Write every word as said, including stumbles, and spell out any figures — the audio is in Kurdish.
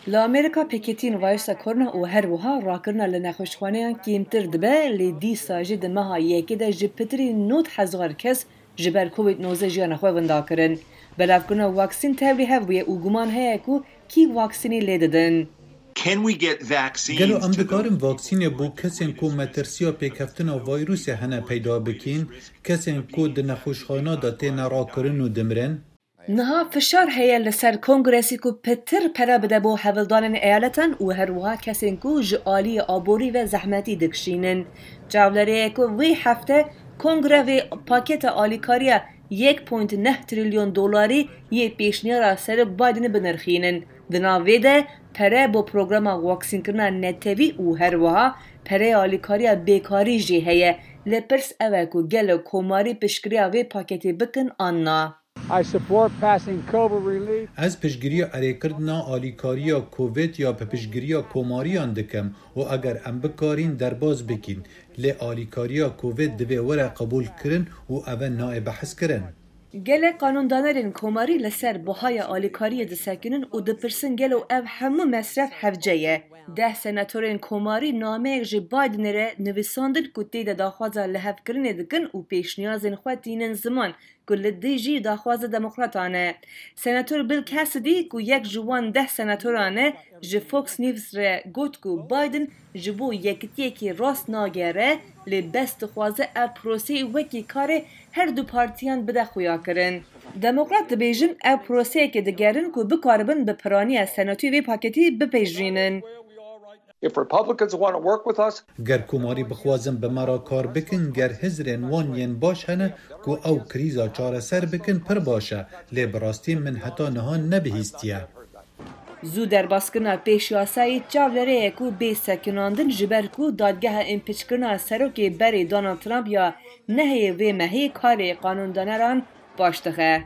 Li Amerîka pêketiyên vayrusa korona û her wiha rakirina li nexweşxaneyan kêmtir dibe, lê dîsa jî di meha yekê de ji pitirî nod hezar kes ji ber Covid nozdeh jiyana xwe winda kirin. Belavkirina vaksîn tevlî hev bûye û guman heye ku kî vaksînê lê didin. Can we get vaccines? Gelo em dikarin vaksînê bo kesên ku metirsiya pêkeftina vayrûsê hene peyda bikîn, kesên ku di nexweşxana de têne rakirin û dimirin? Niha fişar heye li ser kongresî ku pitir pere bide bo hevildanên eyaletan û her wiha kesên ku ji aliyê aborî ve zehmetî dikişînin. Çavlerê ye ku vê hefte kongre vê paketa alîkariya yek point neh trilyon dolarî yê pêşniyara Serok Biden binirxînin. Di nav vê de pere bo programa vaksînkirina netewî û her wiha pereyê alîkariya bêkarî jî heye. Lê pirs ew e ku gelo komarî piştgiriya vê paketê bikin an na? I support passing COVID relief. Ez piştgiriya erêkirdina alîkariya Covid ya bi piştgiriya komariyan dikim û eger em bikarîn derbas bikîn, lê alîkariya Covid divê were qebûl kirin û ev e nayê behs kirin. Gelek qanûndanerên komarî li ser buhaya alîkariyê disekinin û dipirsin gelo ev hemû mesref hevce ye. Deh senatorên komarî nameyek ji Bidenê re nivîsandin ku tê de daxwaza lihevkirinê dikin û pêşniyazên xwe tînin ziman ku li dijî daxwaza demokratan e. Senator Bill Cassidy ku yek ji wan deh senatoran e, ji Fox News re got ku Biden ji bo yekitiyekî rast nagere, lê bes dixwaze ev proseyê wekî karê her du partiyan bide xuyakirin. Demokrat dibêjin ev proseyekê digerin ku bikaribin bi piraniya senatoyê vê paketî bipejirînin. If Republicans want to work with us, Ger komarî bixwazin bi me re kar bikin, ger hizrên wan yên baş hene ku ew krîza çareser bikin, pir baş e, lê bi rastî min heta niha nebihîstiye. Zû derbaskirina pêşyasayî çavlerê ye ku bê sekinandin, ji ber ku dadgeha împiçkirina serokê berê Donald Trump ya nehê vê mehê karê qanûndaneran paş dixe.